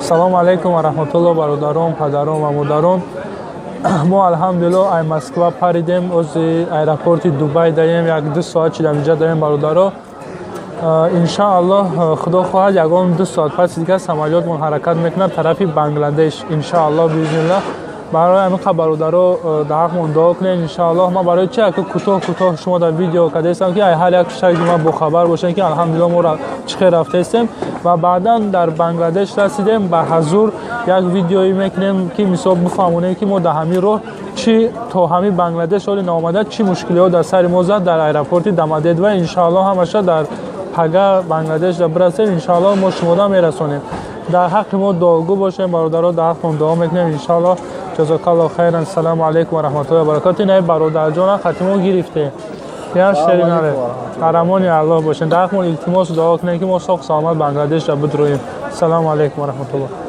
Салому алайкум ва раҳматулло, бародарон, падарон ва модарон. Мо, алҳамдулилло, ай Москва паридем, ози аэропорти Дубай даем, 1-2 соат чидам инҷа даем, бародаро. Иншааллоҳ, худо хоҳад, ягон 2 соат паси дигар самолётмон ҳаракат мекунад тарафи Бангладеш, иншааллоҳ, биизниллаҳ. Барои ҳамин, бародаро, дар ҳақмон дуо кунед, иншааллоҳ. Ман барои чи яку кӯтоҳ кӯтоҳ шумо дар видео кардастам, ки ай ҳар як шаҳри ма бохабар бошем, ки алҳамдулилло мо чӣ хел рафтаистем. Ва баъдан дар Бангладеш расидем, ба ҳазур як видеое мекунем, ки мисол бифаҳмонем, ки мо дар ҳамин роҳ чӣ то ҳамин Бангладеш ҳоли наомада чӣ мушкилиҳо дар сари мо зад дар аэропорти Домодедово. Иншааллоҳ, ҳамаша дар пага Бангладеш бирасем, иншааллоҳ, мо шумода мерасонем. Дар ҳаққи мо дуогӯ бошем, бародаро, дар ҳаққмон дуо мекунем, иншааллоҳ. Ҷазокаллоҳ хайран. Салому алайкум ва раҳматуллоҳи ва баракату. Ина бародарҷона хатимо гирифте, як шери наре. Дар Аллоҳ бошем, дар ҳаққмон илтимосу дуо кунем, ки мо соҳ саломат Бангладешра бидроем. Салому алайкум ва раҳматуллоҳ.